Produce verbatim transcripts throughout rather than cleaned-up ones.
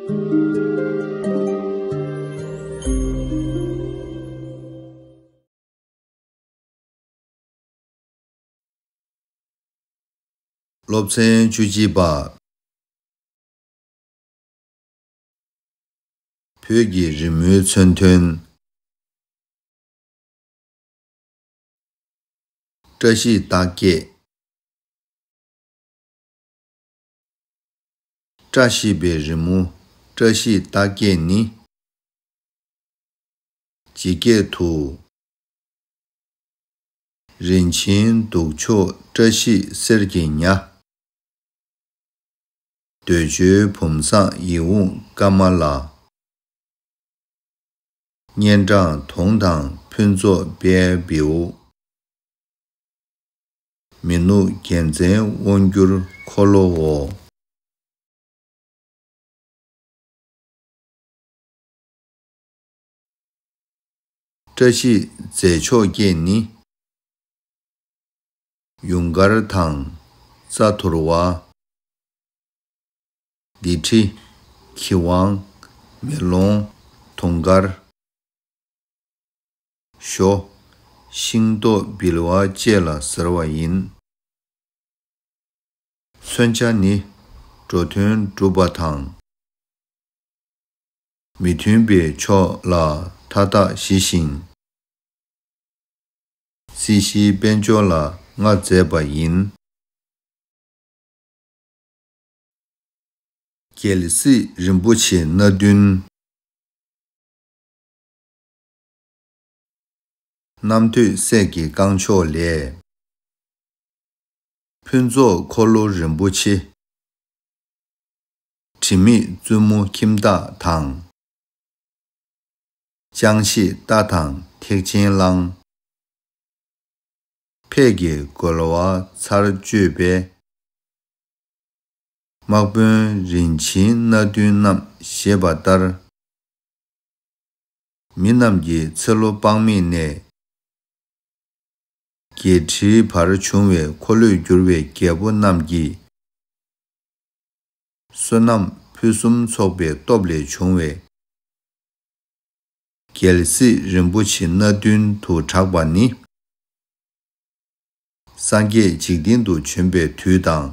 སློབ་ཚན་བཅུ་གཅིག་པ། བོད་ཀྱི་རི་མོའི་མཚོན་དོན། བཀྲ་ཤིས་རྟགས་བརྒྱད། བཀྲ་ཤིས་པའི་རི་མོ་བཀྲ་ཤིས་རྟགས་བརྒྱད་ནི། ཇི་སྐད་དུ། རིན་ཆེན་གདུགས་མཆོག་བཀྲ་ཤིས་གསེར་གྱི་ཉ། འདོད་འཇོའི་བུམ་བཟང་ཡིད་འོང་ཀ་མ་ལ། སྙན་གྲགས་དུང་དང་ཕུན་ཚོགས་དཔལ་བེའུ། མི་ནུབ་རྒྱལ་མཚན་དབང་སྒྱུར་འཁོར་ལོའོ། བཀྲ་ཤིས་རྫས་མཆོག་བརྒྱད་ནི། ཡུངས་དཀར་དང་རྩྭ་དུར་བ། ལི་ཁྲི། གི་ཝང་། མེ་ལོང་། དུང་དཀར། ཞོ། ཤིང་ཏོག་བིལ་བ་བཅས་ལ་ཟེར་བ་ཡིན། མཚོན་བྱ་ནི། འགྲོ་དོན་སྒྲུབ་པ་དང་། མི་མཐུན་པའི་ཕྱོགས་ལ་མཐའ་དག་ཞི་ཞིང་། སྲིད་ཞིའི་དཔལ་འབྱོར་ལ་མངའ་མཛད་པ་ཡིན། རྒྱལ་སྲིད་རིན་པོ་ཆེ་སྣ་བདུན། རྣམ་ཐོས་སྲས་ཀྱི་བསྐང་ཕྱོགས་ལས། ཕུན་ཚོགས་འཁོར་ལོ་རིན་པོ་ཆེ། དྲི་མེད་བཙུན་མོ་ཁྱིམ་བདག་དང་། ཅང་ཤེས་རྟ་དང་ཐེག་ཆེན་གླང་། ཕས་ཀྱི་རྒོལ་བ་ཚར་གཅོད་པའི། དམག་དཔོན་རིན་ཆེན་སྣ་བདུན་རྣམས་བཞེད་པ་ལྟར། མི་རྣམས་ཀྱི་ཚེ་ལོ་དཔག་མེད་ནས། བརྒྱད་ཁྲིའི་བར་བྱུང་བའི་འཁོར་ལོས་སྒྱུར་བའི་རྒྱལ་པོ་རྣམས་ཀྱི། བསོད་ནམས་ཕུན་སུམ་ཚོགས་པའི་སྟོབས་ལས་བྱུང་བའི། རྒྱལ་སྲིད་རིན་པོ་ཆེ་སྣ་བདུན་དུ་གྲགས་པ་ནི། སངས་རྒྱས་འཇིག་རྟེན་དུ་བྱོན་པའི་དུས་དང་།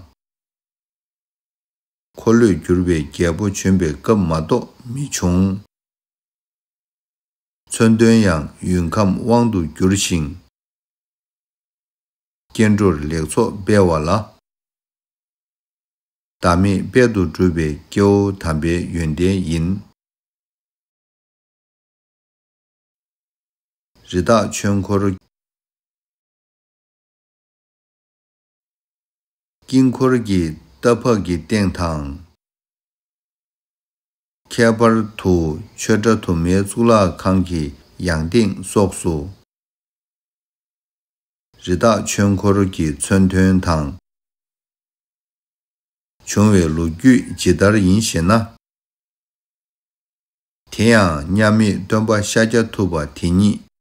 འཁོར་ལོས་སྒྱུར་བའི་རྒྱལ་པོ་བྱོན་པའི་སྐབས་མ་གཏོགས་མི་བྱུང་། མཚོན་དོན་ཡང་ཡུལ་ཁམས་དབང་དུ་བསྒྱུར་ཞིང་། སྐྱེ་འགྲོར་ལེགས་ཚོགས་སྤེལ་བ་ལ། བདག་མེད་དཔལ་དུ་སྒྲུབ་པའི་སྐྱེ་བོ་དམ་པའི་ཡོན་ཏན་ཡིན། རི་དྭགས་ཆོས་འཁོར། དཀྱིལ་འཁོར་གྱི་རྟ་ཕག་གི་སྟེང་དང་། ཁྱད་པར་དུ་ཆོས་གྲྭ་དུ་མའི་གཙུག་ལག་ཁང་གི་ཡང་སྟེང་སོགས་སུ། རི་དྭགས་ཆོས་འཁོར་གྱི་མཚོན་དོན་དང་། བྱུང་བའི་ལོ་རྒྱུས་ཇི་ལྟར་ཡིན་ཞེ་ན། དེ་ཡང་མཉམ་མེད་སྟོན་པ་ཤཱཀྱ་ཐུབ་པ་དེ་ཉིད།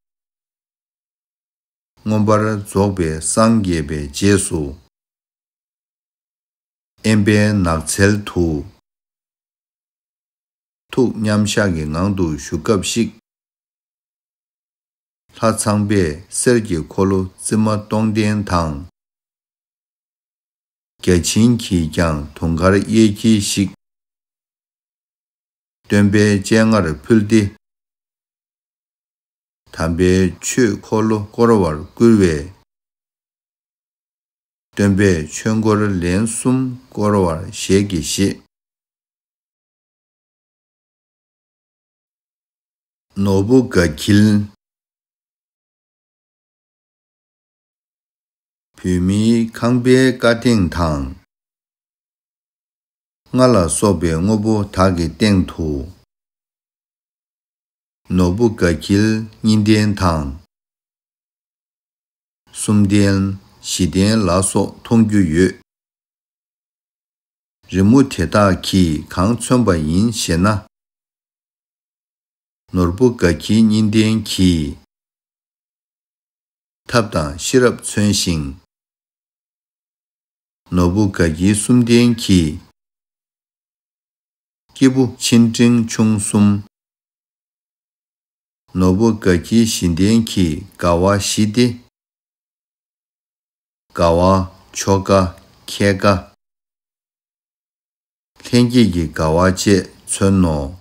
མངོན་པར་རྫོགས་པའི་སངས་རྒྱས་པའི་རྗེས་སུ། དབེན་པའི་ནགས་ཚལ་དུ། ཐུགས་མཉམ་བཞག་གི་ངང་དུ་བཞུགས་སྐབས་ཤིག། ལྷ་ཚངས་པས་གསེར་གྱི་འཁོར་ལོ་རྩིབས་མ་སྟོང་ལྡན་དང་། བརྒྱ་བྱིན་གྱིས་ཀྱང་དུང་དཀར་གཡས་འཁྱིལ་ཞིག། སྟོན་པའི་སྤྱན་སྔར་ཕུལ་ཏེ། དམ་པའི་ཆོས་འཁོར་ལོ་བསྐོར་བར་བསྐུལ་བས། སྟོན་པས་ཆོས་འཁོར་ལན་གསུམ་བསྐོར་བར་ཞལ་གྱིས་བཞེས། ནོར་བུ་དགའ་འཁྱིལ། བོད་མིའི་ཁང་པའི་ཀ་སྟེང་དང་། རྔ་ལ་སོགས་པའི་དངོས་པོ་དག་གི་སྟེང་དུ། ནོར་བུ་དགའ་འཁྱིལ་གཉིས་ལྡན་དང་། གསུམ་ལྡན། བཞི་ལྡན་ལ་སོགས་མཐོང་རྒྱུ་ཡོད། རི་མོ་དེ་དག་གིས་གང་མཚོན་པ་ཡིན་ཞེ་ན། ནོར་བུ་དགའ་འཁྱིལ་གཉིས་ལྡན་གྱིས། ཐབས་དང་ཤེས་རབ་མཚོན་ཞིང་། ནོར་བུ་དགའ་འཁྱིལ་གསུམ་ལྡན་གྱིས། སྐྱེས་བུ་ཆེ་འབྲིང་ཆུང་གསུམ། ནོར་བུ་དགའ་འཁྱིལ་བཞི་ལྡན་གྱི་དགའ་བ་བཞི་སྟེ། དགའ་བ། ཆོ་ག་ཁྱད་དགའ། ལྷན་སྐྱེས་ཀྱི་དགའ་བ་བཅས་མཚོན་ནོ།